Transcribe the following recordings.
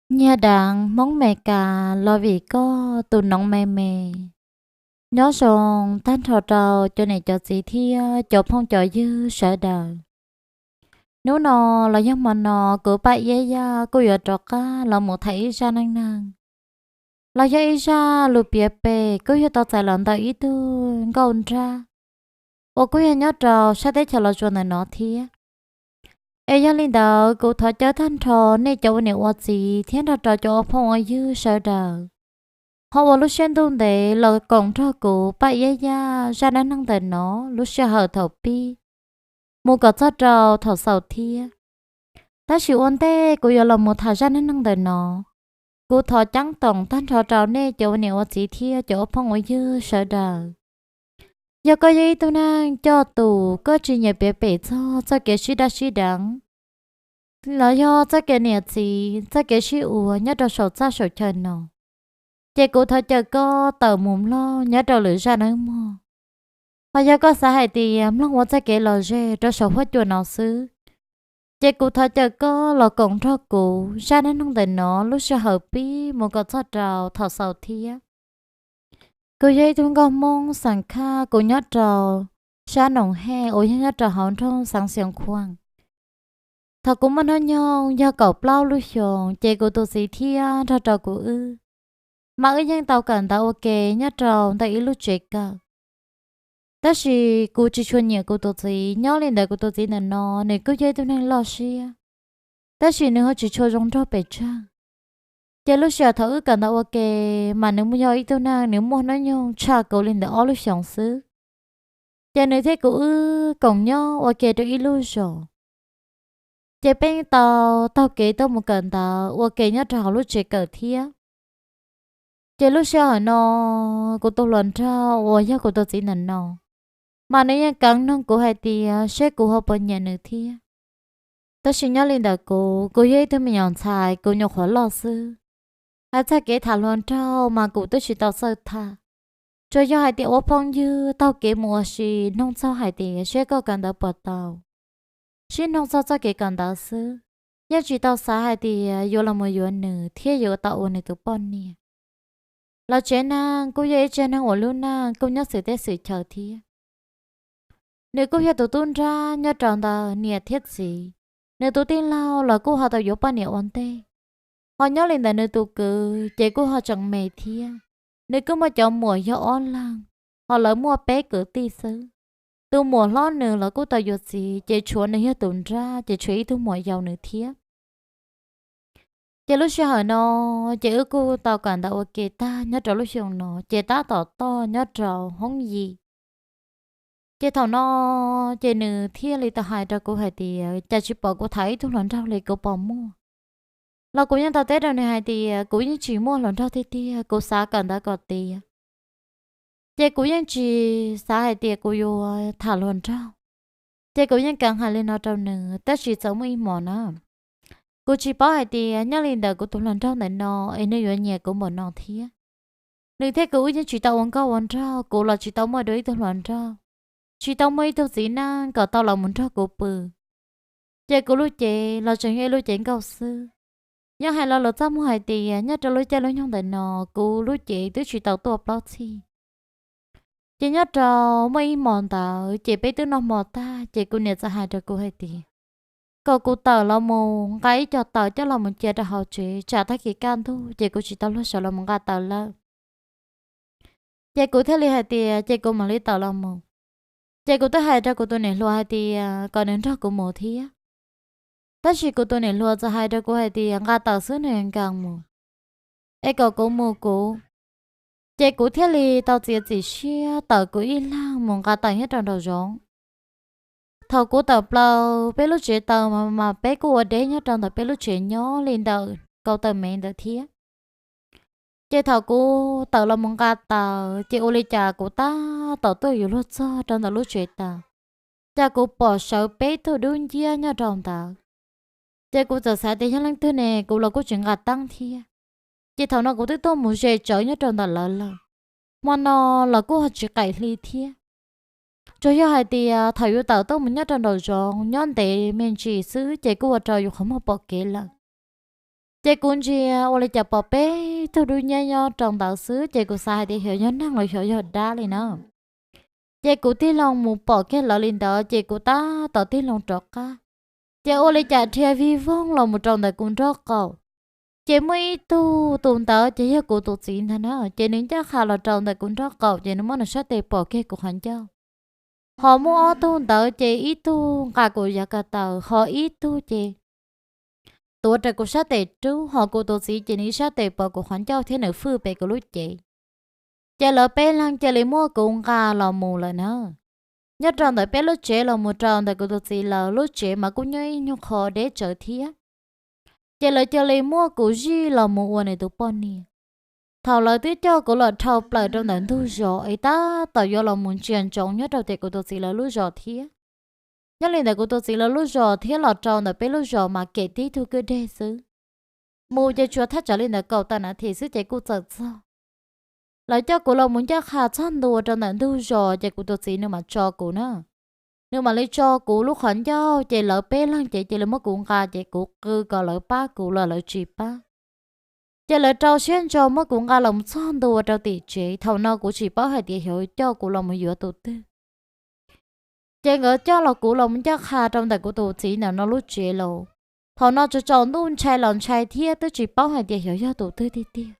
Nyiag daav Hmoob Meskas los vim koj tus noov me me. Nyob zoo tag nrho rau cov niam cov txiv thiab cov phooj cov ywg sawv daws. Hnub no los yog hmo no kuv Paj Iab Yaj kuj yuav rov qab los mus tham ib zaj neej neeg, los yog ib zaj lus piav pem kuj yog tau txais los ntawm ib tug nkauj nrab uas kuj yog nyob rau sab teb chaws Los Tsuas ntawm no thiab. Es yog li ntawd kuv thov caw tag nrho nej cov ua niam ua txiv thiab nrog rau cov ua phooj ua ywg sawv daws ho ua lub siab ntuj ntev los koom nrog kuv Paj Iab Yaj zaj neej neeg ntawm no lub sij hawm thaum pib mus kom txog rau thaum xaus thiab. Tab sis ua ntej kuv yuav los mus tham zaj neej neeg ntawm no, kuv thov ceeb toom tag nrho rau nej cov ua niam ua txiv thiab cov ua phooj ua ywg sawv daws. Yog koj yog ib tug neeg coj tus koj tsis nyiam piav pem txog txoj kev sib daj sib deev, los yog txoj kev niam txiv txoj kev sib ua nyob rau saum txaj saum chaw no, ces kuv thov caw koj tawm mus mloog nyob rau lwm zaj nawb mog. Ho yog koj xav hais tias mloog ua txoj kev lom zem rau saum huab cua no xwb, ces kuv thov caw koj los koom nrog kuv zaj neej neeg ntawm no lub sij hawm pib mus kom txog rau thaum xaus thiab. Kuv yog ib tug nkauj Hmoob xeem Khaj, kuv nyob rau sab Noom Hej uas yog nyob rau hauv nroog Xeev Xyoos Khuam. Thaum kuv muaj hnub nyoog yog kaum plaub lub xyoos ces kuv tus txiv thiab nrog rau kuv wb, mas wb yeej tau kawm ntawv ua ke nyob rau ntawm ib lub tsev kawm. Tab sis kuv tsis tshua nyiam kuv tus txiv, nyob li ntawd kuv tus txiv ntawm no nws kuj yog ib tug neeg loj siab, tab sis nws ho tsis tshua zoo nraug pes tsawg. Ces lub sij hawm thaum wb kawm ntawv ua ke, mas nws yog ib tug neeg nws muaj hnub nyoog tshaj kuv li ntawm ob lub xyoos xwb. Ces nws thiab kuv wb koom nyob ua ke rau ib lub zos, ces peb tau taug kev tuaj mus kawm ntawv ua ke nyob rau hauv lub tsev kawm thiab. Ces lub sij hawm no, kuv tus hluas nraug uas yog kuv tus txiv ntawm no, mas nws yeej keev noog kuv hais tias seb kuv ho puas nyiam nws thiab. Tab sis nyob li ntawm kuv, kuv yog ib tug me nyuam ntxhais, kuv nyuam qhuav loj xwb. Hais txog kev tham hluas nraug mas kuv twb tsis tau txawj tham. Tsuas yog hais tias ua phooj ywg taug kev mus ua si, noog txog hais tias seb koj kawm ntawv puas tau, sib noog txog txoj kev kawm ntawv xwb, yeej tsis tau xav hais tias yuav los mus yuav nws thiab yuav tau ua nws tus poj niam. Los tsev neeg kuj yog ib tsev neeg uas lub neej kuj nyob xwm teb xwm chaw thiab. Nws kuj yog tus tub nrab nyob rau ntawm niam thiab txiv. Nws tus tij laug los kuj ho tau yuav poj niam ua ntej. Ho nyob li ntawd nws tus kwv ces kuj ho tseem me thiab. Nws kuj muaj cov muam yog ob leeg, ho lawv muaj peb kwv tij xwb. Tus muam hlob nws los kuj tau yuav txiv, ces tshuav nws yog tus nrab, ces tshuav ib tug muam yau nws thiab. Ces lub sij hawm no, ces wb kuj tau kawm ntawv ua ke tag nyob rau lub xyoo no, ces tab tom toj nyob rau hoob yim. Ces thaum no, ces nws thiaj li tau hais rau kuv hais tias cas tsis pom kuv tham ib tug hluas nraug li, kuv puas muaj? Los kuv yeej tau teb rau nws hais tias kuv yeej tsis muaj hluas nraug tiag tiag, kuv xav kawm ntawv kom tiav. Ces kuv yeej tsis xav hais tias kuv yuav tham hluas nraug. Ces kuv yeej keev hais li no rau nws, tab sis txawm muaj ib hmos na, kuv tsis paub hais tias nyob li ntawm kuv tus hluas nraug ntawm no es nws yuav nyiam kuv npaum no thiab. Nws thiab kuv wb yeej tsis tau ua nkauj ua nraug, kuv los tsis tau muaj dua ib tug hluas nraug, tsis tau muaj ib tug txiv neej kom tau los mus nrog kuv pw. Ces kuv lub cev los tseem yog ib lub cev nkauj xwb. Yog hais lo lus txaj muag hais tias nyob rau lub caij lub nyoog ntawm no, kuv lub cev twb tsis tau tuaj plaub txhij. Ces nyob rau muaj ib hmo ntawd ces peb twb noj hmo tag, ces kuv niam txawm hais rau kuv hais tias kom kuv tawm los mus nqa ib co taws coj los mus cia rau hauv tsev, tsam tag kis kaj ntug ces kuv tsis tau luag sawv los mus nqa taws lawm. Ces kuv thiaj li hais tias ces kuv mam li tawm los mus. Ces kuv twb hais rau kuv tus niam hluas hais tias kom nws nrog kuv mus thiab. Tab sis kuv tus niam hluas txawm hais rau kuv hais tias nqa taws xwb nws nkees mus, es kom kuv mus kuv. Ces kuv thiaj li tau txiav txim siab tawm kuv ib leeg mus nqa taws nyob rau nraum zoov. Thaum kuv tawm plaws peb lub tsev taws mas peb kuj ua deb nyob rau ntawm peb lub tsev nyob li ntawm kaum tawm mev ntawd thiab. Ces thaum kuv tawm los mus nqa taws ces ua li cas kuv tab tom tuaj yuav luag txog rau ntawm lub tsev taws, cas kuv pom sawv peb tug dub nciab nyob rau ntawd. Ces kuv txawm xav tias yog leej twg ne, kuv los kuj tsis nqa teeb thiab. Ces thaum no kuv twb tuaj mus ze tsawv nyob rau ntawm lawv lawm. Hmo no los kuj ho tsis qaim hli thiab. Tsuas yog hais tias thaum yus tawm tuaj mus nyob rau nraum zoov nyob ntev me ntsis xwb ces kuj ua rau yus qhov muag pom kev lawm. Ces kuv ntsia ua li cas pom peb tug dub nyab nyob rau ntawd xwb, ces kuv xav hais tias xyov yog neeg los xyov yog dab li na. Ces kuv tig loo mus pom kiag lawv li ntawd, ces kuv tab tom tig loo rov qab, ces ua li cas dhia vij voog los mus rau ntawm kuv nraub qaum. Ces muaj ib tug, tus ntawd ces yog kuv tus txiv ntag na, ces nws ncaj qha los rau ntawm kuv nraub qaum, ces nws muab nws sab tes pom kiag kuv qhov ncauj. Ho muaj ob tug ntawd ces ib tug nqa kuv yav ko taw, ho ib tug ces tuav rawv kuv sab tes rub, ho kuv tus txiv ces nws ib sab tes pom kuv qhov ncauj thiab nws fwj pem kuv lub cev. Ces lawv peb leeg cia li muab kuv nqa los mus lawm na. Nyob rau ntawm peb lub tsev los mus rau ntawm kuv tus txiv lawv lub tsev mas kuj nyob ib nyuag qho deb tsawv thiab. Ces lawv cia li muab kuv zij los mus ua nws tus poj niam. Thaum lawv twb coj kuv los dhau plaws rau ntawm ntug zos es tab tom yuav los mus ntsia ntsoov nyob rau ntawm kuv tus txiv lawv lub zos thiab. Nyob li ntawm kuv tus txiv lawv lub zos thiab los rau ntawm peb lub zos mas kem tib tug kwj deg xwb. Mus ces tsuas thaj tsam li ntawm kaum tawm nas this xwb ces kuj txawm txog. Lawv coj kuv los mus ncaj qha txog ntua rau ntawm ntug zos ces kuv tus txiv nws mam tso kuv na. Nws mam li tso kuv lub qhov ncauj ces lawv peb leeg ces cia li muab kuv nqa ces kuv qw kom lawv pab kuv los lawv tsis pab. Ces lawv rau siab ntso muab kuv nqa los mus txog ntua rau tim tsev, thaum no kuv tsis paub hais tias xyov coj kuv los mus yuav tus twg. Ces nkawd coj los kuv los mus ncaj qha rau ntawm kuv tus txiv ntawm no lub tsev lauj. Thaum no tsaus tsaus ntuj ntshai los ntshai thiab twb tsis paub hais tias xyov yog tus twg tiag tiag.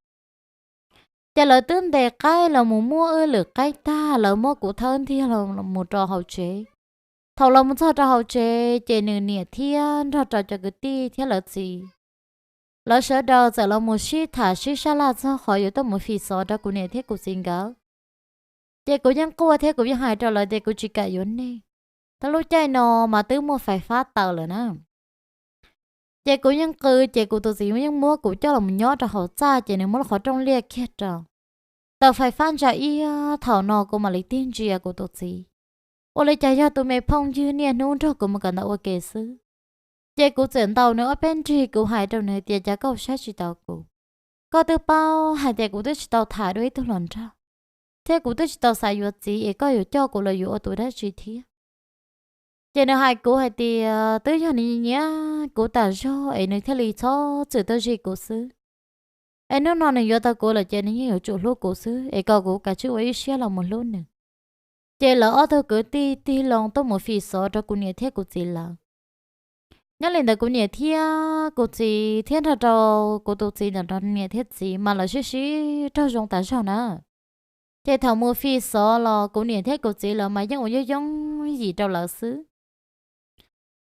Ces lawv twb ntes qaib los mus muab wb lwm qaib tag, lawv muab kuv thawb ntiag los mus rau hauv tsev. Thaum los mus txog rau hauv tsev ces nws niam thiab nrog rau cov kwv tij thiab lawv txiv, lawv sawv daws txawm los mus sib tham sib sab laj txog qhov yuav tuaj mus fim xov rau kuv niam thiab kuv txiv nkawd. Ces kuv yeej quaj thiab kuv yeej hais rau lawv tias kuv tsis kam yuav nej. Thaum lub caij no mas twb muaj fais fab tawm lawm na. Ces kuv yeej qw ces kuv tus txiv yeej muab kuv coj los mus nyob rau hauv txaj ces nws muab lub qhov rooj liaj kiag rau. Tawm fais fab ntsa iab, thaum no kuv mam li tig ntsia kuv tus txiv. Ua li cas yog tus me phooj ywg niaj hnub nrog kuv mus kawm ntawv ua ke xwb. Ces kuv txawm ntaus nws ob peb nrig, kuv hais rau nws tias cas koj saib tsis taus kuv. Koj twb paub hais tias kuv twb tsis tau tham dua ib tug hluas nraug, thiab kuv twb tsis tau xav yuav txiv es koj yuav coj kuv los yuav ua tus dab tsi thiab. Ces nws hais kuv hais tias twb yog nws nyiam kuv tas zog es nws thiaj li txhob txwm tuaj zij kuv xwb. Es hnub no nws yuav tau kuv lawm ces nws yeej yuav tsum hlub kuv xwb, es kom kuv kav tsij ua ib siab los mus hlub nws. Ces lawv ob tug kwv tij tig loo tuaj mus fim xov rau kuv niam thiab kuv txiv lawv. Nyob li ntawd kuv niam thiab kuv txiv thiab nrog rau kuv tus txiv ntawm no niam thiab txiv mas lawv sib sib raug zoo tas zog na. Ces thaum mus fim xov los kuv niam thiab kuv txiv lawv mas yeej ua yooj yooj yim rau lawv xwb.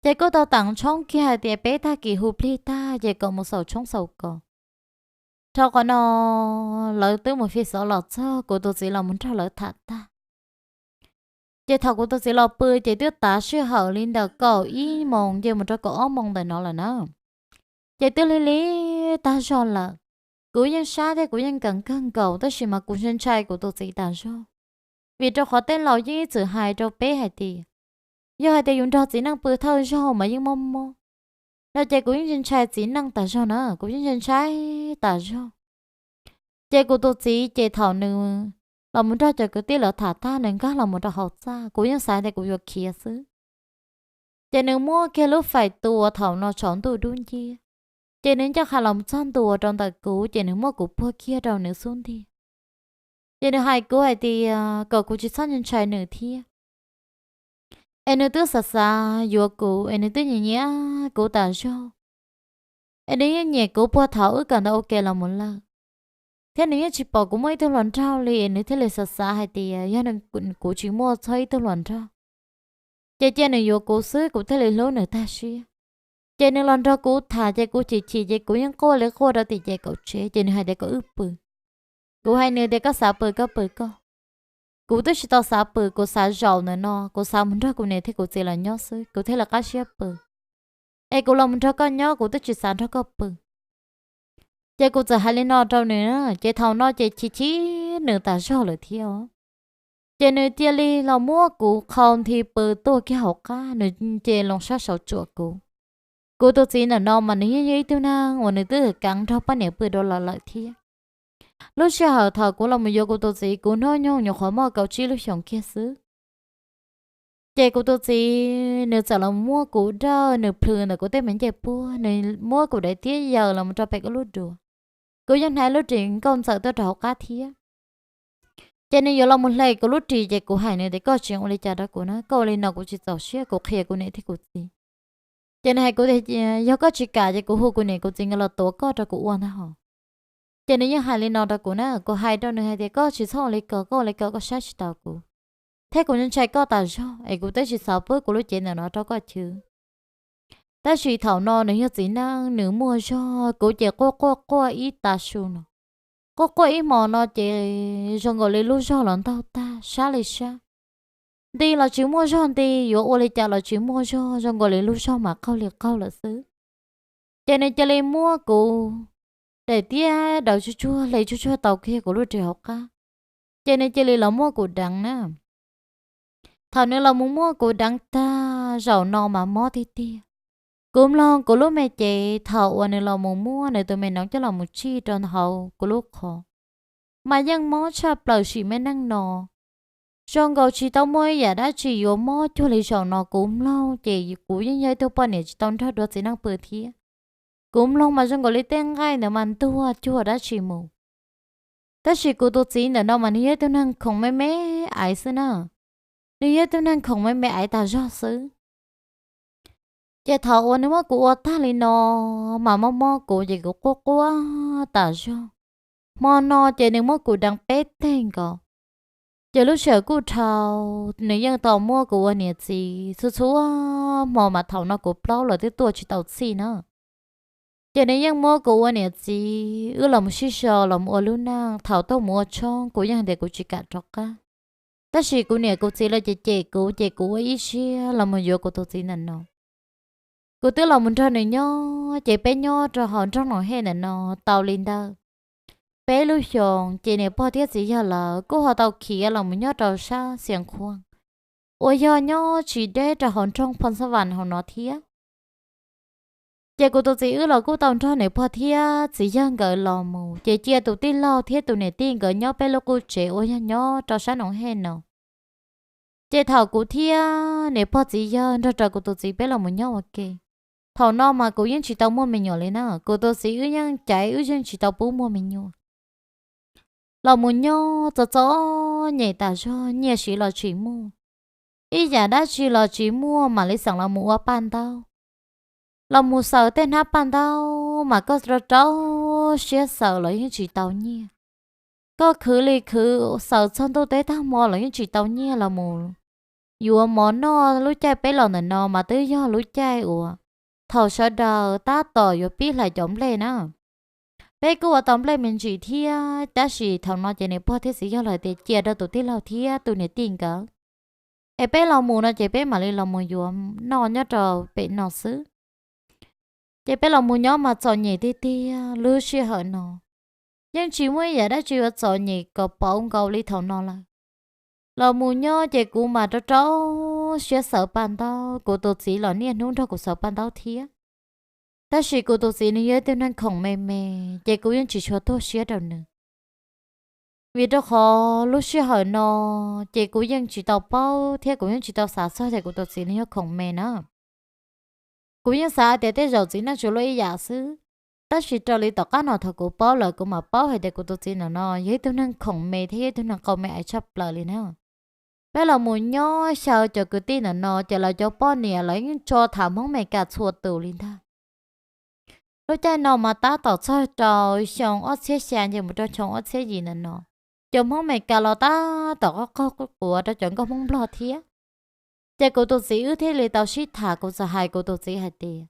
Ces kuj tau teem tshoob kiag hais tias peb tag kis hu plig tag ces kom mus xaus tshoob xaus kos. Rau qhov no lawv twb mus fij xov los txog, kuv tus txiv los mus nrog lawv tham tag. Ces thaum kuv tus txiv los pw ces twb tav sij hawm li ntawm kaum ib moos nce mus rau kaum ob moos ntawm no lawm na. Ces twb lig lig tag zog lawm. Kuv yeej sab thiab kuv yeej nkees kawg nkaus, tab sis mas kuv ntshai ntshai kuv tus txiv tas zog. Vim rau qhov tej laus yeej ib txwm hais rau peb hais tias, yog hais tias yus nrog txiv neej pw thawj zaug mas yeej mob mob no, ces kuv yeej ntshai txiv neej tas zog na, kuv yeej ntshai ntshai tas zog. Ces kuv tus txiv ces thaum nws los mus nrog cov kwv tij lawv tham tag, nws nkag los mus rau hauv txaj, kuv yeej xav tias kuv yuav khiav xwb. Ces nws muab kiag lub fais tua thaum no tsaus ntuj dub nciab, ces nws ncaj qha los mus txog ntua rau ntawm kuv, ces nws muab kuv puag kiag rau nws xub ntiag. Ces nws hais kuv hais tias kom kuv tsis txhob ntshai nws thiab, es nws twb xav xav yuav kuv, es nws twb nyiam nyiam kuv tas zog, es nws yeej nyiam kuv puag thaum wb kawm ntawv ua ke los mus lawm, thiab nws yeej tsis pom kuv muaj ib tug hluas nraug li, es nws thiaj li xav xav hais tias yog kuv tsis muaj txog ib tug hluas nraug, ces cia nws yuav kuv xwb kuv thiaj li hlub nws tag siab. Ces nws los nrog kuv tham ces kuv chim chim ces kuv yeej quaj li quaj rau tim ces kaum tsev, ces nws hais tias kom wb pw. Kuv hais nws tias koj xav pw koj pw koj, kuv twb tsis tau xav pw, kuv xav zaum ntawm no, kuv xav mus nrog kuv niam thiab kuv txiv los nyob xwb, kuv thiaj li qab siab pw. Es kuv los mus nrog koj nyob, kuv twb tsis xav nrog koj pw. Ces kuv txawm hais li no rau nws, ces thaum no ces chim chim nws tas zog lawm thiab os. Ces nws cia li los muab kuv qhau nthi pw tuag kiag hauv qab, nws ces loo sab saud tsuam kuv. Kuv tus txiv ntawm no mas nws yeej yog ib tug neeg uas nws twb keev nrog poj niam pw dua los lawm thiab. Lub sij hawm thaum kuv los mus yuav kuv tus txiv, kuv hnub nyoog nyuam qhuav muaj kaum tsib lub xyoos kiag xwb. Ces kuv tus txiv nws txawm los muab kuv dawj, nws plhws ntawm kuv tej me ncej puab, nws muab kuv daim tiab yaws los mus rau pem kuv lub duav. Kuv yeej hnav lub ris nkauj ntxawm tuaj rau hauv qab thiab. Ces nws yuav los mus hle kuv lub ris, ces kuv hais nws tias, koj tsis ua li cas rau kuv na, koj ua li no kuv tsis txaus siab, kuv qhia kuv niam thiab kuv txiv. Ces nws hais kuv tias, yog koj tsis kam ces kuv hu kuv niam kuv txiv nkawd los tuav koj rau kuv ua ntag hos. Ces nws yeej hais li no rau kuv na, kuv hais rau nws hais tias, koj tsis txhob ua li ko, koj ua li ko koj saib tsis taus kuv, thiab kuv ntshai koj tas zog es kuv twb tsis xav pub kuv lub cev ntawm no rau koj chwv. Tab sis thaum no nws yog txiv neej, nws muaj zog, kuv ces quaj quaj quaj ib tav su no, quaj quaj ib hmo no ces zoo nkaus li lub zog los ntaug tag, sab li sab. Nti los tsis muaj zog nti, yuav ua li cas los tsis muaj zog, zoo nkaus li lub zog mas qaug li qaug lawm xwb. Ces nws cia li muab kuv daim tiab daws tsuj tsuag hle tsuj tsuag tau kiag kuv lub ris hauv qab, ces nws cia li los muab kuv deev na. Thaum nws los mus muab kuv deev tag, zaum no mas mob tiag tiag. Kuv mloog kuv lub me cev thaum uas nws los mus muab nws tus me noov coj los mus tsij rau hauv kuv lub qhov, mas yeej mob tshaj plaws sim me neej no. Zoo nkaus tsis tau muaj ib yam dab tsi yuav mob cuag li zaum no kuv mloog, ces kuv yeej yog ib tug poj niam tsis tau nrog dua txiv neej pw thiab. Kuv mloog mas zoo nkaus li tej nqaij ntawd mas ntuag cuag dab tsi mus. Tab sis kuv tus txiv ntawm no mas nws yog ib tug neeg khoom me me aiv xwb na. Nws yog ib tug neeg khoom me me aiv tas zog xwb. Ces thaum uas nws muab kuv ua tag li no, mas mob mob kuv ces kuv quaj quaj tas zog. Hmo no ces nws muab kuv deev peb teg nkaus. Ces lub sij hawm kuj dhau, nws yeej tau muab kuv ua niam txiv txhua txhua hmo, mas thaum no kuv plaub los twb tuaj tsis tau txhij na. Ces nws yeej muab kuv ua niam txiv, wb los mus sib sau los mus ua lub neej. Thaum tuaj mus ua tshoob kuv yeej hais tias kuv tsis kam rov qab, tab sis kuv niam kuv txiv lawv cem cem kuv, ces kuv ua ib siab los mus yuav kuv tus txiv ntawm no. Kuv twb los mus nrog nws nyob, ces peb nyob rau hauv nroog Noom Hej ntawm no tau li ntawm peb lub xyoos, ces niam pog thiab txiv yawg lawv kuj ho tau khiav los mus nyob rau sab Xias Khuam, uas yog nyob tsis deb rau hauv nroog Phoo Xab Vas hauv no thiab. Ces kuv tus txiv wb los kuj tau nrog niam pog thiab txiv yawg nkawd los mus, ces cia tus tij laug thiab tus niam tij nkawd nyob peb lub qub tsev uas yog nyob rau sab Noom Hej no. Ces thaum kuv thiab niam pog txiv yawg nrog rau kuv tus txiv peb los mus nyob ua ke, thaum no mas kuv yeej tsis tau muaj me nyuam li na. Kuv tus txiv wb yeej caiv wb yeej tsis tau pub muaj me nyuam. Los mus nyob txom txom nyem tas zog, nyiaj siv los tsis muaj, ib yam dab tsi los tsis muaj, mam li xeem los mus ua paj ntaub, los mus xaws tej hnab paj ntaub mas koj rau rau siab xaws los yeej tsis tau nyiaj. Koj khwv li khwv xaws txog ntuj teb tag hmo los yeej tsis tau nyiaj los mus yuav mov noj. Lub caij peb los ntawm no mas twb yog lub caij uas thaum sawv daws tab tom yuav pib hlais cov nplej na. Peb kuj ua tau nplej me ntsis thiab, tab sis thaum no ces niam pog thiab txiv yawg lawv tias cia rau tus tij laug thiab tus niam tij nkawd, es peb los mus no ces peb mam li los mus yuav noj nyob rau pem no xwb. Ces peb los mus nyob mas txom nyem tiag tiag. Lub sij hawm no yeej tsis muaj ib yam dab tsi yuav txom nyem kom pauv nkaus li thaum no lawm. Los mus nyob ces kuv mas rau rau siab xaws paj ntaub, kuv tus txiv los niaj hnub nrog kuv xaws paj ntaub thiab. Tab sis kuv tus txiv nws yog ib tug neeg khoom me me, ces kuv yeej tsis tshua tuag siab rau nws. Vim rau qhov lub sij hawm no ces kuv yeej tsis tau paub thiab kuv yeej tsis tau xav txog tias kuv tus txiv nws yog khoom me na. Kuv yeej xav tias tej zaum txiv neej tsuas luaj ib yam xwb. Tab sis raws li tom qab no thaum kuv paub lawm kuv mam paub hais tias kuv tus txiv ntawm no yog ib tug neeg khoom me thiab yog ib tug neeg qau me aiv tshaj plaws li na. Peb los mus nyob xyaw cov kwv tij ntawm no ces lawv cov poj niam lawv yeej tso tham Hmoob Mes Kas txhua tus li ntag. Lub caij no mas tab tom txog rau xyoo ob txhiab xya nce mus rau xyoo ob txhiab yim ntawm no, cov Hmoob Mes Kas los tab tom qaug qaug quav rau cov nkauj Hmoob Nplog thiab. Ces kuv tus txiv wb thiaj li tau sib tham, kuv txawm hais kuv tus txiv hais tias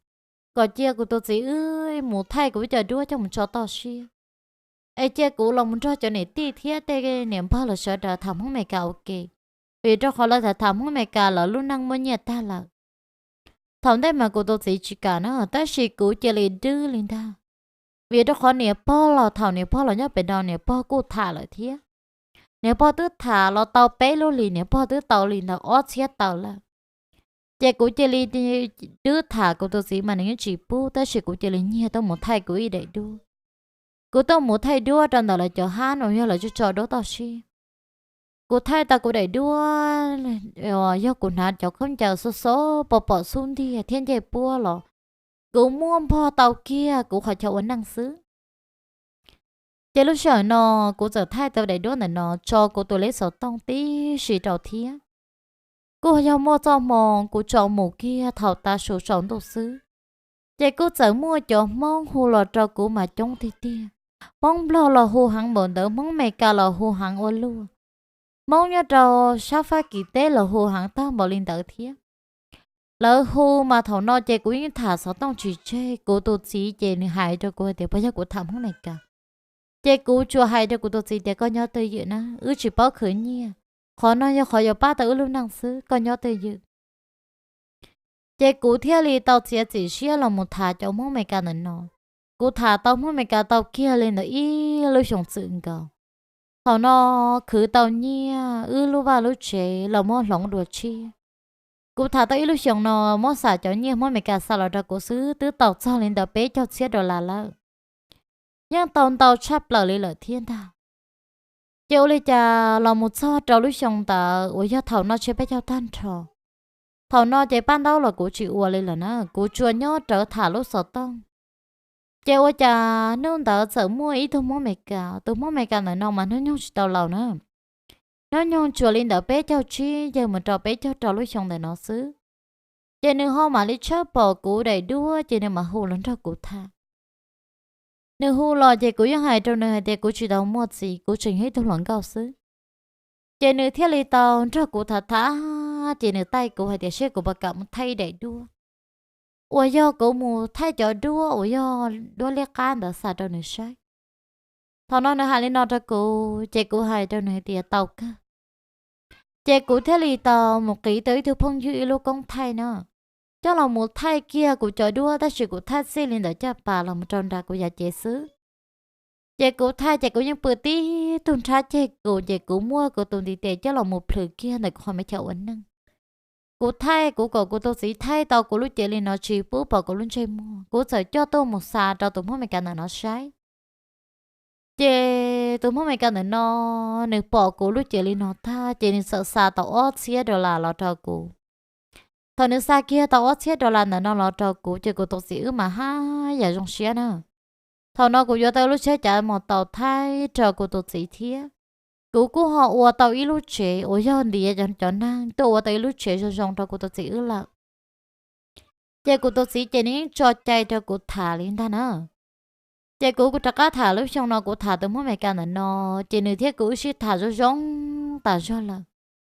kom cia kuv tus txiv wb mus thaij kuv cov duab coj mus tso toj siab, es cia kuv los mus nrog cov niam tij thiab tej niam npawg lawv sawv daws tham Hmoob Mes Kas ua ke, vim rau qhov lawv tham tham Hmoob Mes Kas lawv lub neej muaj nyiaj tag lawm. Thaum ntej mas kuv tus txiv tsis kam na, tab sis kuv cia li dwb li ntag. Vim rau qhov niam pog los thaum niam pog los nyob pem no niam pog kuj tham lawm thiab. Niam pog twb tham los tau peb lub hlis, niam pog twb tau li ntawm ob txhiab tawm lawm. Ces kuv cia li dwb tham kuv tus txiv mas nws yeej tsis pub, tab sis kuv cia li nyiag tuaj mus thaij kuv ib daim duab. Kuv tuaj mus thaij duab rau ntawm lawv cov hab no yog lawv tso duab toj siab. Kuv thaij tau kuv daim duab, yog kuv hnav cov khaub ncaws xov xov pom pom xub ntiag thiab ncej puab los kuv muab npog tau kiag kuv qhov chaw ua neej xwb. Ces lub sij hawm no kuv txawm thaij tau daim duab ntawm no tso kuv tus leb xov tooj tib si rau thiab. Kuj yog muaj txoj hmoo kuv tso mus kiag thaum tav su tsaus ntuj xwb, ces kuj txawm muaj cov Hmoob hu los rau kuv mas coob tiag tiag. Hmoob Nplog los hu heev npaum ntawd, Hmoob Meskas los hu heev ua luaj. Hmoob nyob rau sab Fab Kis teb los hu heev tag npaum li ntawd thiab. Lawv hu mas thaum no ces kuv yeej tham xov tooj tsis tseg. Kuv tus txiv ces nws hais rau kuv hais tias, puas yog kuv tham Hmoob Meskas? Ces kuv tsuas hais rau kuv tus txiv tias, koj nyob twj ywm na, wb tsis paub khwv nyiaj, qhov no yog qhov yuav pab tau wb lub neej xwb, koj nyob twj ywm. Ces kuv thiaj li tau txiav txim siab los mus tham cov Hmoob Meskas ntawm no. Kuv tham tau Hmoob Meskas tau kiag li ntawd ib lub xyoo txwm nkaus. Thaum no khwv tau nyiaj, wb lub vaj lub tsev los muab hloov dua tshiab. Kuv tham tau ib lub xyoo no, muab xam cov nyiaj Hmoob Meskas xa los rau kuv xwb twb tau txog li ntawm peb caug txhiab dollar lawm. Yeej tau ntau tshaj plaws li lawm thiab ntag. Ces ua li cas los mus txog rau lub xyoo ntawd uas yog thaum noj tsiab peb caug tag nrho, thaum no ces paj ntaub los kuv tsis ua li lawm na, kuv tsuas nyob rawv tham lub xov tooj. Ces ua cas hnub ntawd txawm muaj ib tug Hmoob Meskas, tus Hmoob Meskas ntawm no mas hnub nyoog tsis tau laus na. Hnub nyoog tsuas li ntawm peb caug tsib yawg mus rau peb caug rau lub xyoo ntawm no xwb. Ces nws ho mam li tshawb pom kuv daim duab ces nws mam hu los nrog kuv tham. Nws hu los ces kuv yeej hais rau nws hais tias kuv tsis tau muaj txiv, kuv tseem yog ib tug hluas nkauj xwb. Ces nws thiaj li tau nrog kuv tham tham, ces nws taij kuv hais tias seb kuv puas kam mus thaij daim duab, uas yog kuv mus thaij cov duab uas yog duab liab qab ntawd xa rau nws saib. Thaum no nws hais li no rau kuv ces kuv hais rau nws hais tias tau kawg. Ces kuv thiaj li tau mus qiv tau ib tug phooj ywg ib lub koob thaij no, coj los mus thaij kiag kuv cov duab tab sis kuv thaij txij li ntawm caj pas los mus rau nram kuv yav cev xwb. Ces kuv thaij ces kuv yeej pw tib tug nrhab ceg kuv ces kuv muab kuv tus ntiv tes coj los mus plhws kiag ntawm kuv qhov me chaw ua neej. Kuv thaij kuv kom kuv tus txiv thaij tau kuv lub cev li no tsis pub pom kuv lub ntsej muag, kuv txawm coj tuaj mus xa rau tus Hmoob Meskas ntawm no saib. Ces tus Hmoob Meskas ntawm no nws pom kuv lub cev li no tag ces nws txawm xa tau ob txhiab dollar los rau kuv. Thaum nws xa kiag tau ob txhiab dollar ntawm no los rau kuv ces kuv tus txiv wb mas haj yam zoo siab na. Thaum no kuv yuav tau lub tsheb cav mos taus thaij rau kuv tus txiv thiab. Kuv kuj ho ua tau ib lub tsev uas yog ntiav cov neeg tuaj ua tau ib lub tsev zoo zoo rau kuv tus txiv wb lawm. Ces kuv tus txiv ces nws yeej tso cai rau kuv tham li ntag na. Ces kuv kuv rov qab tham lub xyoo no kuv tham tus Hmoob Meskas ntawm no, ces nws thiab kuv wb sib tham zoo zoo tas zog lawm.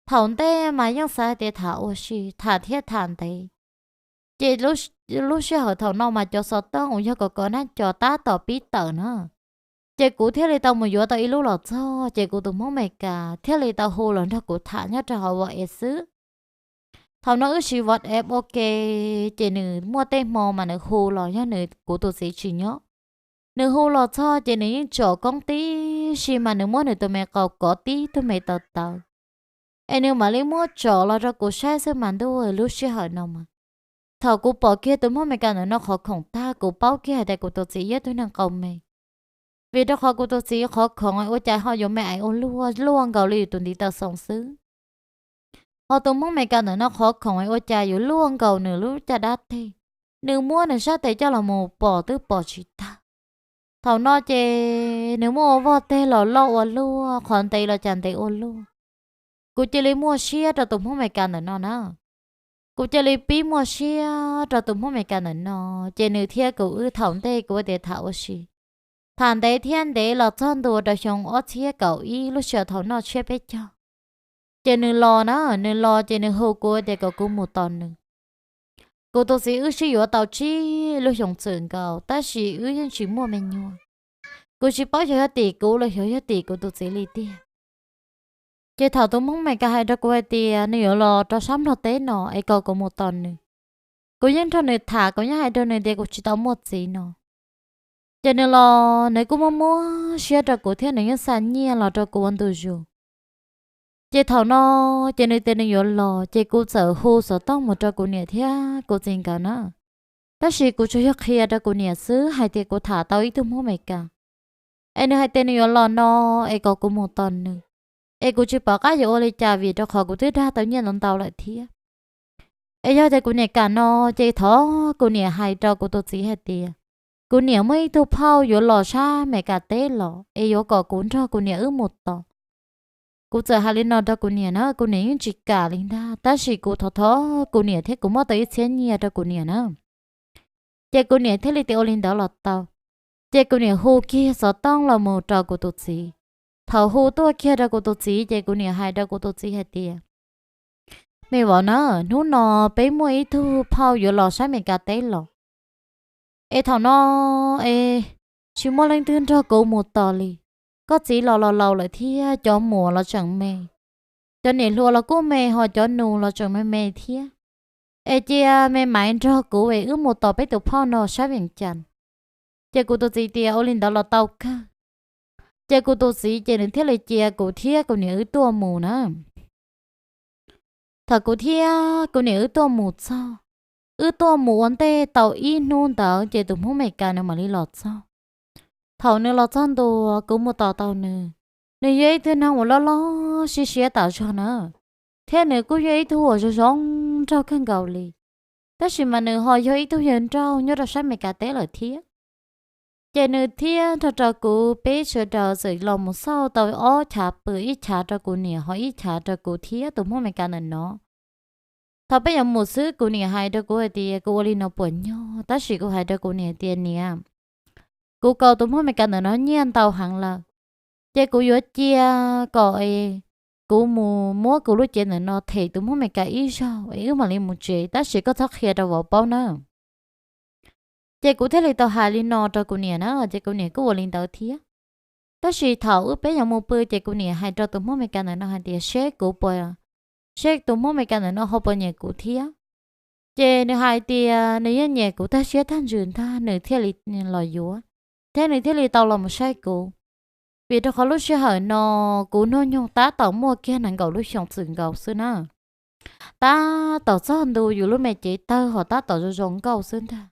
Thaum ntej mas yeej xav tias tham ua si, tham thiab tham ntev. Ces lub sij hawm thaum no mas cov xov tooj uas yog kom kov nab co tab tom pib tawm na. Ces kuv thiaj li tau mus yuav tau ib lub los txog, ces kuv tus Hmoob Meskas thiaj li tau hu los nrog kuv tham nyob rau hauv WhatsApp xwb. Thaum no wb siv WhatsApp ua ke, ces nws muaj tej hmo mas nws hu los yog nws kuv tus txiv tsis nyob. Nws hu los txog ces nws yeej tsom koob tib si mas nws muab nws tus me qau kov tib tug me taw taw, es nws mam li muab tsom los rau kuv saib xwb mas ntuj, lub sij hawm no mas thaum kuv pom kiag tus Hmoob Meskas ntawm no qhov khoom tag kuv paub kiag hais tias kuv tus txiv yog tug neeg qau me. Vim rau qhov kuv tus txiv qhov khoom ua cas ho yuav me aiv ua luaj, luaj nkaus li yus tus ntiv taw xoo xwb. Ho tus Hmoob Meskas ntawm no qhov khoom ua cas yuav luaj nkaus nws lub caj dab teg. Nws muab nws sab tes coj los mus pom twb pom tsis tag. Thaum no ces nws muab ua voj teg los loj ua luaj, qhov ntev los cas ntev ua luaj. Kuv cia li muaj siab rau tus Hmoob Meskas ntawm no na. Kuv cia li pib muaj siab rau tus Hmoob Meskas ntawm no, ces nws thiab kuv wb thaum ntej kuv ua tias tham ua si. Tham ntev thiab ntev los txog ntua rau xyoo ob txhiab kaum ib lub sij hawm thaum noj tsiab peb caug, ces nws los na, nws los ces nws hu kuv tias kom kuv mus tos nws. Kuv tus txiv wb sib yuav tau tsib lub xyoo txwm nkaus tab sis wb yeej tsis muaj me nyuam. Kuv tsis paub xyov yog tim kuv los xyov yog tim kuv tus txiv li tiag. Ces thaum tus Hmoob Meskas hais rau kuv hais tias nws yuav los rau sab Nplog teb no es kom kuv mus tos nws, kuv yeej nrog nws tham, kuv yeej hais rau nws tias kuv tsis tau muaj txiv no. Ces nws los nws kuj muab muab siab rau kuv thiab nws yeej xa nyiaj los rau kuv ua ntu zus. Ces thaum no ces nws tias nws yuav los ces kuv txawm hu xov tooj mus rau kuv niam thiab kuv txiv nkawd na. Tab sis kuv tsuas yog qhia rau kuv niam xwb hais tias kuv tham tau ib tug Hmoob Meskas, es nws hais tias nws yuav los no es kom kuv mus tos nws. Es kuv tsis pom qab yuav ua li cas vim rau qhov kuv twb dag tau nyiaj ntau ntau lawm thiab. Es yog tias kuv niam kam no, ces thov kuv niam hais rau kuv tus txiv hais tias, kuv niam muaj ib tug phauj yuav los sab Meskas teb los, es yuav kom kuv nrog kuv niam wb mus tos. Kuv txawm hais li no rau kuv niam na, kuv niam yeej tsis kam li ntag, tab sis kuv thov thov kuv niam thiab kuv muab tau ib txhiab nyiaj rau kuv niam na. Ces kuv niam thiaj li tias ua li ntawd los tau. Ces kuv niam hu kiag xov tooj los mus rau kuv tus txiv. Thaum hu tuaj kiag rau kuv tus txiv ces kuv niam hais rau kuv tus txiv hais tias, me vauv na, hnub no peb muaj ib tug phauj yuav los sab Meskas teb los. Es thaum no es tsis muaj leej twg nrog kuv mus tos li. Koj txiv los los laus lawm thiab cov muam los tseem me, cov niam hluas los kuj me ho cov nus los tseem me me thiab. Es cia me maiv nrog kuv es wb mus tos peb tus phauj no sab Vees Cas. Ces kuv tus txiv tias ua li ntawd los tau kawg. Ces kuv tus txiv ces nws thiaj li cia kuv thiab kuv niam wb tuaj mus na. Thaum kuv thiab kuv niam wb tuaj mus txog, wb tuaj mus ua ntej tau ib hnub ntawd ces tus Hmoob Meskas nws mam li los txog. Thaum nws los txog ntua kuv mus tos tau nws, nws yog ib tug neeg uas loj loj siab siab tas zog na, thiab nws kuj yog ib tug uas zoo zoo nraug kawg nkaus li. Tab sis mas nws ho yog ib tug yawg nrauj nyob rau sab Meskas teb lawm thiab. Ces nws thiab nrog rau kuv peb sawv daws txawm los mus xauj tau ob chav pw, ib chav rau kuv niam ho ib chav rau kuv thiab tus Hmoob Meskas ntawm no. Thaum peb yuav mus xwb kuv niam hais rau kuv hais tias kuv ua li no puas nyog, tab sis kuv hais rau kuv niam tias niam, kuv kaus tus Hmoob Meskas ntawm no nyiaj ntau heev lawm, ces kuv yuav cia kom kuv mus muab kuv lub cev ntawm no them tus Hmoob Meskas ib zaug es wb mam li mus tsev, tab sis koj txhob qhia rau vauv paub na. Ces kuv thiaj li tau hais li no rau kuv niam na, ces kuv niam kuj ua li ntawd thiab. Tab sis thaum wb peb yuav mus pw ces kuv niam hais rau tus Hmoob Meskas ntawm no hais tias seb kuv puas, seb tus Hmoob Meskas ntawm no ho puas nyiam kuv thiab. Ces nws hais tias nws yeej nyiam kuv tag siab tag ntsws ntag nws thiaj li los yuav, thiab nws thiaj li tau los mus saib kuv. Vim rau qhov lub sij hawm no kuv hnub nyoog tab tom muaj kiag nees nkaum lub xyoo txwm nkaus xwb na. Tab tom txog ntu yus lub me cev tawg ho tab tom zoo zoo nkauj xwb ntag.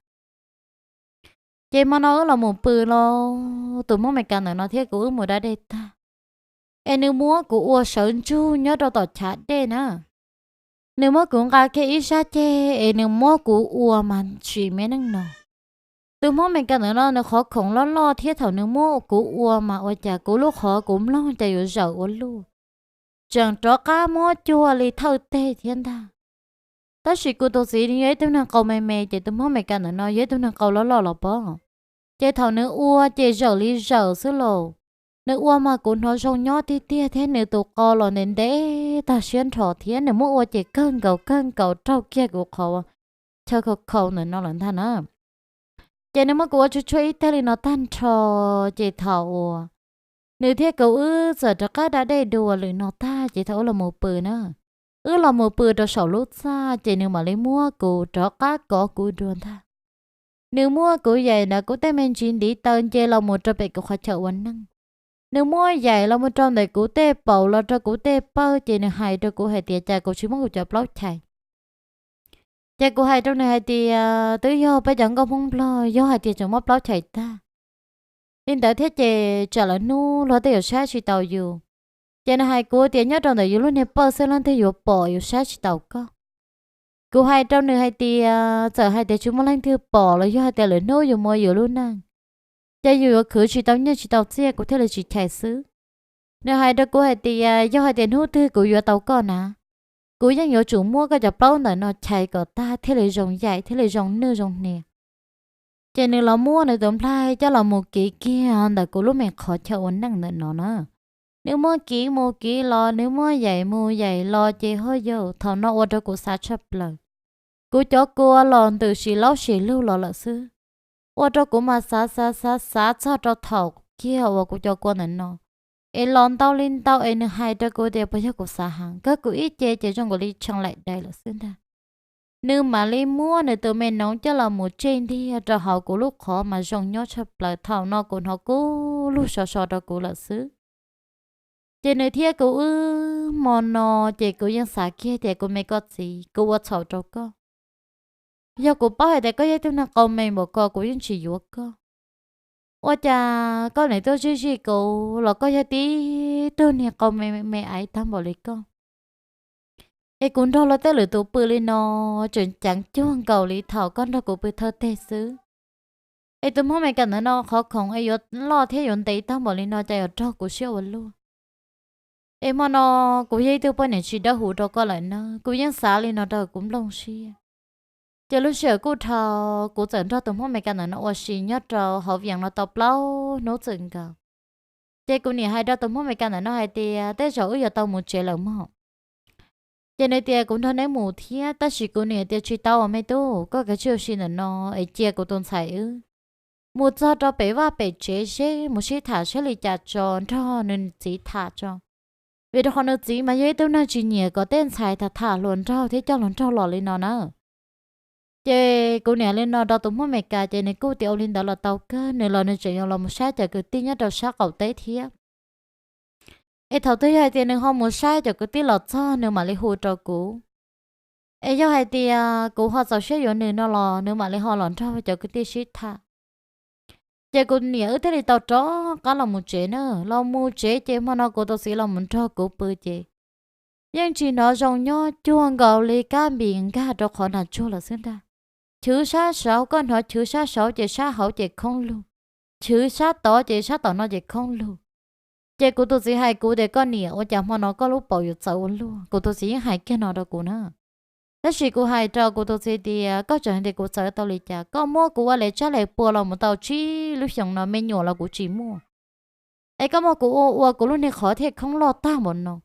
Ces hmo no wb los mus pw los, tus Hmoob Meskas ntawm no thiab kuv wb mus da dej tag, es nws muab kuv ua sawv ntsug nyob rau tom chav dej na. Nws muab kuv nqa kiag ib sab ceg es nws muab kuv ua mas sim me neej no. Tus Hmoob Meskas ntawm no nws qhov khoom loj loj thiab thaum nws muab kuv ua mas ua cas kuv lub qhov kuv mloog cas yuav zawm ua luaj, tseem rov qab muab cuag li thawj teg thiab ntag. Tab sis kuv tus txiv nws yog ib tug neeg qau me me ces tus Hmoob Meskas ntawm no yog ib tug neeg qau loj loj los pob. Ces thaum nws ua ces zawm li zawm xwb lauj. Nws ua mas kuv hnov zoo nyob tiag tiag thiab nws tus qau los ntev ntev tag siab nrho thiab nws muab ua ces kawg nkaus kawg nkaus raug kiag kuv qhov chaw khau khau ntawm no lawm ntag na. Ces nws muab kuv ua tshuaj tshuaj ib teg li no tag nrho, ces thaum uas nws thiab kuv wb txawm rov qab da dej dua lwm no tag ces thaum wb los mus pw na, wb los mus pw rau saum lub txaj ces nws mam li muab kuv rov qab kov kuv dua ntag. Nws muab kuv yaim ntawm kuv tej me ntsis ntiv taw nce los mus rau pem kuv qhov chaw ua neej. Nws muab yaim los mus rau ntawm kuv tej paum los rau kuv tej pawg ces nws hais rau kuv hais tias cas kuv tsis muab kuv cov plaub chais. Ces kuv hais rau nws hais tias twb yog peb cov nkauj Hmoob Nplog yog hais tias tseem muab plaub chais tag, li ntawd thiab ces tsam lawv hnub luag tej yuav saib tsis taus yus. Ces nws hais kuv tias nyob rau ntawm yus lub niag pawg xwb leej twg yuav pom yus saib tsis taus koj. Kuv hais rau nws hais tias txawm hais tias tsis muaj leej twg pom los yog hais tias lwm hnub yus mus ua yus lub neej, ces yus yuav khwv tsis tau nyiaj tsis tau txiaj kuv thiaj li tsis chais xwb. Nws hais rau kuv hais tias yog hais tias hnub twg kuv yuav tau koj na, kuv yeej yuav tsum muab koj cov plaub ntawm no chais kom tag thiaj li zoo yaim thiaj li zoo nwj zoo hniav. Ces nws los muab nws tus nplaig coj los mus kiv kiag ntawm kuv lub me qhov chaw ua neej ntawm no na. Nws muab kiv mus kiv los, nws muab yaim mus yaim los ces ho yog thaum no ua rau kuv xav tshaj plaws. Kuv cov kua los ntws sis laub sis lug los lawm xwb. Ua rau kuv mas xav xav xav xav txog rau thaum kiag uas kuv cov kua ntawm no es los ntau li ntau es nws hais rau kuv tias puas yog kuv xav heev, kawg kuv ib ce ces zoo nkaus li tshee laim dais lawm xwb ntag. Nws mam li muab nws tus me noov coj los mus tseg ntiag rau hauv kuv lub qhov mas zoo nyob tshaj plaws, thaum no kuv hnov kub lug so so rau kuv lawm xwb. Ces nws thiab kuv wb hmo no, ces kuv yeej xav kiag tias kuv me koj txiv, kuv ua txhaum rau koj. Yog kuv paub hais tias koj yog ib tug neeg qau me npaum ko kuv yeej tsis yuav koj. Ua cas koj niam tuaj zij zij kuv los koj yog tib ib tug niag qau me me aiv tag npaum li koj. Es kuv nrog luag tej lwm tus pw li no, tseem ceev cuag nkaus li thaum koj nrog kuv pw thawj teg xwb. Es tus Hmoob Amelikas ntawm no qhov khoom es yuav loj thiab yuav ntev tag npaum li no cas yuav raug kuv siab ua luaj. Es hmo no kuv yog ib tug poj niam tsis dawb huv rau koj lawm na, kuv yeej xav li no rau kuv nplooj siab. Ces lub sij hawm kuj dhau, kuv txawm nrog tus Hmoob Amelikas ntawm no ua si nyob rau hauv Vias no tau plaub hnub txwm nkaus. Ces kuv niam hais rau tus Hmoob Amelikas ntawm no hais tias tej zaum wb yuav tau mus tsev lawm mog. Ces nws tias kuv nrog neb mus thiab, tab sis kuv niam tias tsis tau me tub, koj kav tsij ua si ntawm no es cia kuv tus ntxhais wb mus txog rau pem vaj pem tsev seb mus sib tham saib li cas tso nrog nws txiv tham tso. Vim rau qhov nws txiv mas yog ib tug neeg tsis nyiam kom tej ntxhais tham tham hluas nraug thiab coj hluas nraug los li no na. Ces kuv niam li no rau tus Hmoob Amelikas ces nws kuj tias ua li ntawd los tau kawg, nws los nws tseem yuav los mus saib cov kwv tij nyob rau sab qaum teb thiab. Es thaum twg yog hais tias nws ho mus saib cov kwv tij los txog nws mam li hu rau kuv. Es yog hais tias kuv ho txaus siab yuav nws no los nws mam li ho los nrog cov kwv tij sib tham. Ces kuv niam wb thiaj li tau rov qab los mus tsev na, los mus tsev ces hmo no kuv tus txiv los mus nrog kuv pw ces yeej tsis hnov zoo nyob cuag nkaus li kab npis nkag rau qhov nag tsuag lawm xwb ntag. Chwv sab saud koj hnov chwv sab saud ces sab hauv ces khoob lug, chwv sab tod ces sab tom no ces khoob lug. Ces kuv tus txiv hais kuv tias koj niam, ua cas hmo no koj lub paum yuav txawv ua luaj? Kuv tus txiv yeej hais kiag no rau kuv na. Tab sis kuv hais rau kuv tus txiv tias koj tseem hais tias kuv txawv tau li cas, koj muab kuv ua li tsab li pua los mus tau tsib lub xyoos no me nyuam los kuv tsis muaj. Es koj muab kuv ua ua kuv lub niag qhov thiaj khoob loj tag npaum no.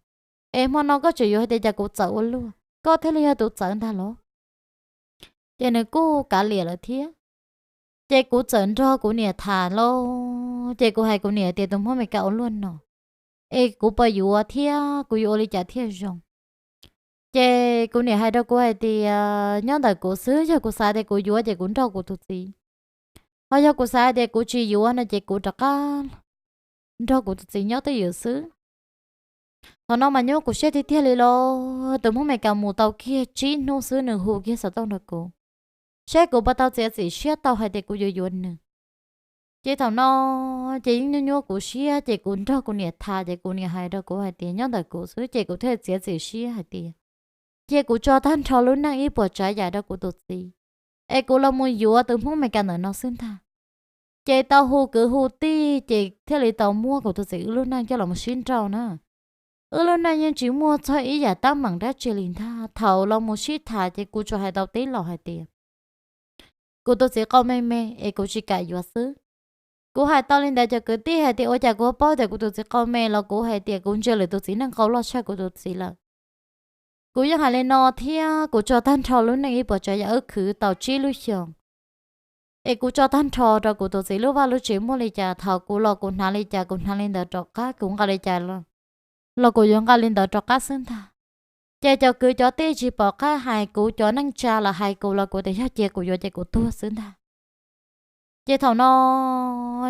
Es hmo no koj tseem yuav hais tias cas kuv txawv ua luaj, koj thiaj li yog tus txawv ntag los? Ces nws kuj kav liam lawm thiab. Ces kuv txawm nrog kuv niam tham lauj, ces kuv hais kuv niam tias tus Hmoob Amelikas ua luaj no, es kuv puas yuav thiab kuv yuav ua li cas thiaj zoo? Ces kuv niam hais rau kuv hais tias nyob ntawm kuv xwb, yog kuv xav tias kuv yuav ces kuv nrog kuv tus txiv, ho yog kuv xav tias kuv tsis yuav no ces kuv rov qab nrog kuv tus txiv nyob twj ywm xwb. Thaum no mas nyuaj kuv siab tiag tiag li lauj, tus Hmoob Amelikas mus tau kiag tsib hnub xwb nws hu kiag xov tooj nrog kuv, saib kuv puas tau txiav txim siab tau hais tias kuv yuav yuav nws. Ces thaum no ces yeej nyuaj nyuaj kuv siab ces kuv nrog kuv niam tham ces kuv niam hais rau kuv hais tias nyob ntawm kuv xwb ces kuv thiaj txiav txim siab hais tias cia kuv tso tag nrho lub neej ib puas tsav yam rau kuv tus txiv, es kuv los mus yuav tus Hmoob Amelikas ntawm no xwb ntag. Ces tau hu kwv hu tij ces thiaj li tau muab kuv tus txiv wb lub neej coj los mus sib nrauj na. Wb lub neej yeej tsis muaj txog ib yam teeb meem dab tsi li ntag, thaum los mus sib tham ces kuv tsuas hais tau tib los hais tias kuv tus txiv qau me me es kuv tsis kam yuav xwb. Kuv hais tau li ntawd cov kwv tij hais tias ua cas kuv paub tias kuv tus txiv qau me los kuv hais tias kuv ntsia lwm tus txiv neej qau loj tshaj kuv tus txiv lawm. Kuv yeej hais li no thiab kuv tso tag nrho lub neej ib puas tsav yam wb khwv tau tsib lub xyoos, es kuv tso tag nrho rau kuv tus txiv lub vaj lub tsev muaj li cas thaum kuv los kuv hnav li cas kuv hnav li ntawd rov qab, kuv nqa li cas los kuv yuav nqa li ntawd rov qab xwb ntag. Ces cov kwv cov tij tsis pom qab hais kuv, cov neej tsa los hais kuv los kuv tias yog cia kuv yuav ces kuv tuag xwb ntag. Ces thaum no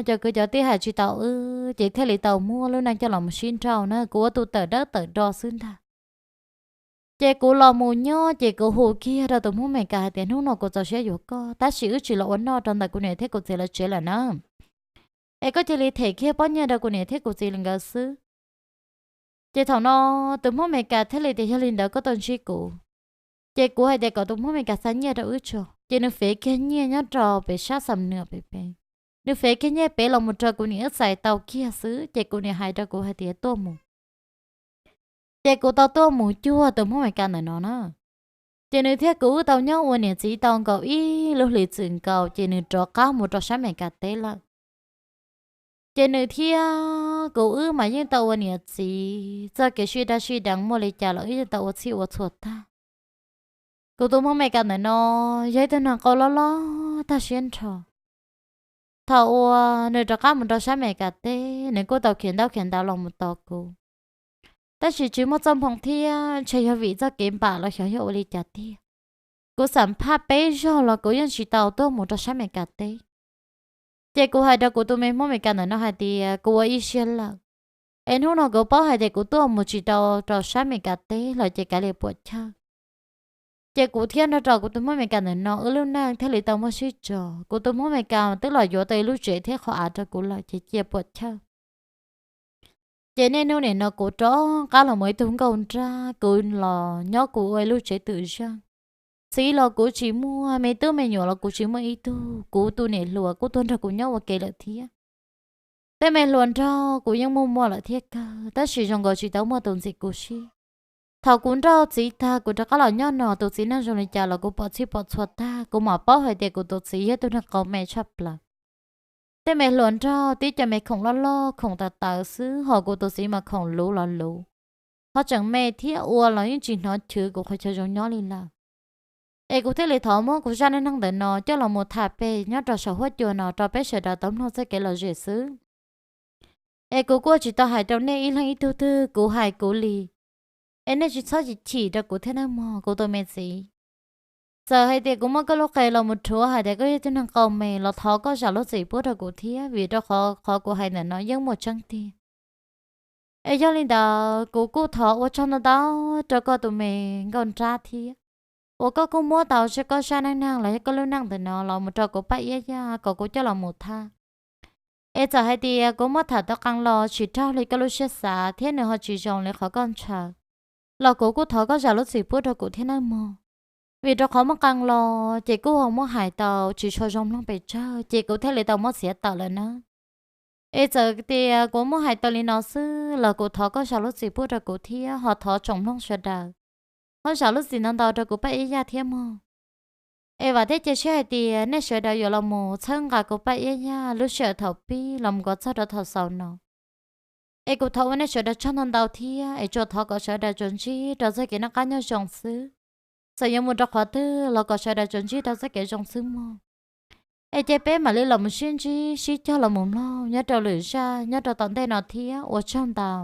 cov kwv cov tij hais tsis tau wb ces thiaj li tau muab lub neej coj los mus sib nrauj na, kuv ua tus tawm dawb tawm do xwb ntag. Ces kuv los mus nyob ces kuv hu kiag rau tus Hmoob Amelikas hais tias hnub no kuv txaus siab yuav koj, tab sis wb tsis los ua noj rau ntawm kuv niam thiab kuv txiv lawv tsev lawm na. Es koj cia li them kiag pob nyiaj rau kuv niam thiab kuv txiv li nkawd xwb. Ces thaum no tus Hmoob Amelikas thiaj li tias yog li ntawd koj tau ntsib kuv. Ces kuv hais tias kom tus Hmoob Amelikas xa nyiaj rau wb tso, ces nws fev kiag nyiaj nyob rau pem sab Xam Nuam pem pem. Nws fev kiag nyiaj pem los mus rau kuv niam wb txais tau kiag xwb ces kuv niam hais rau kuv hais tias tuaj mus. Ces kuv tau tuaj mus cuag tus Hmoob Amelikas ntawm no na. Ces nws thiab kuv wb tau nyob ua niam txiv tau nkaus ib lub hlis txwm nkaus ces nws rov qab mus rau sab Amelikas teb lawm. Ces nws thiab kuv wb mas yeej tau ua niam txiv, txoj kev sib daj sib deev muaj li cas los wb yeej tau ua txhij ua txhua tag. Kuv tus Hmoob Amelikas ntawm no yog ib tug neeg qau loj loj tag siab nrho. Thaum uas nws rov qab mus rau sab Amelikas teb nws kuj tau khiav ntaub khiav ntawv los mus tos kuv. Tab sis tsis muaj txoj hmoo thiab ntshe yog vim txoj kev npam los xyov yog ua li cas tiag, kuv xam phaj peb zaug los kuv yeej tsis tau tuaj mus rau sab Amelikas teb. Ces kuv hais rau kuv tus me Hmoob Amelikas ntawm no hais tias kuv ua ib siab lawm, es hnub no kuv paub hais tias kuv tuaj mus tsis tau rau sab Amelikas teb lawm ces kav liam puam chawj. Ces kuv thiaj nrog rau kuv tus Hmoob Amelikas ntawm no wb lub neej thiaj li tau muaj sib tso. Kuv tus Hmoob Amelikas twb los yuav tau ib lub tsev thiab qhov av rau kuv lawm ces cia puam chawj. Ces niaj hnub nim no kuv rov qab los mus ib tug nkauj nrab, kuv los nyob kuv ua ib lub tsev twm zeej. Txiv los kuv tsis muaj, me tub me nyuam los kuv tsis muaj ib tug, kuv tus niam hluas kuj tuaj nrog kuv nyob ua ke lawm thiab. Tej me hluas nraug kuv yeej muaj muaj lawm thiab kawg, tab sis zoo nkaus tsis tau muaj tus ntxim kuv siab. Thaum kuv nrauj txiv tag kuv rov qab los nyob no, tus txiv neej zoo li cas los kuv pom txhij pom txhua tag, kuv mam paub hais tias kuv tus txiv yog tug neeg qau me tshaj plaws. Tej me hluas nraug tib co me khoom loj loj khoom tawv tawv xwb, ho kuv tus txiv mas khoom luv los luv, ho tseem me thiab, ua los yeej tsis hnov chwv kuv qhov chaw zoo nyob li lawm. Es kuv thiaj li thov muab kuv zaj neej neeg ntawm no coj los mus tham pem nyob rau saum huab cua no rau peb sawv daws tau mloog txoj kev lom zem xwb. Es kuv kuj tsis tau hais rau nej ib leeg ib tug twg, kuv hais kuv li. Es nej tsis txhob chim chim rau kuv thiab nawb mog kuv tus me txiv. Txawm hais tias kuv muab koj lub qe los mus rhuav hais tias koj yog tug neeg qau me los thov koj zam lub txim pub rau kuv thiab, vim rau qhov qhov kuv hais ntawm no yeej muaj tseeb tiag. Es yog li ntawd kuv kuj thov ua tsaug ntau ntau rau koj tus me nkauj nrab thiab, uas koj kuj muab tau koj zaj neej neeg los yog koj lub neej ntawm no los mus rau kuv Paj Iab Yaj kom kuv coj los mus tham. Es txawm hais tias kuv muab tham tau qee los tsis raug li koj lub siab xav thiab nws ho tsis zoo li qhov koj ntshaw, los kuv kuj thov koj zam lub txim pub rau kuv thiab nawb mog. Vim rau qhov muaj qee los ces kuj ho muab hais tau tsis tshua zoo mloog pes tsawg ces kuv thiaj li tau muab txiav tawm lawm na. Es txawm tias kuv muab hais tau li no xwb los kuv thov koj zam lub txim pub rau kuv thiab ho thov tsoom mloog sawv daws ho zam lub txim ntau ntau rau kuv Paj Iab Yaj thiab mog. Es vam thiab cia siab hais tias nej sawv daws yuav los mus txhawb nqa kuv Paj Iab Yaj lub sij hawm thaum pib los mus kom txog rau thaum xaus no. Es kuv thov ua nej sawv daws tsaug ntau ntau thiab, es tsuas thov kom sawv daws tsuas ntsib rau txoj kev noj qab nyob zoo xwb. Txawm yuav mus rau qhov twg los kom sawv daws tsuas ntsib rau txoj kev zoo xwb mog. Es cia peb mam li los mus sib ntsib sib cog los mus mloog nyob rau lwm zaj nyob rau tom ntej no thiab, ua tsaug ntau.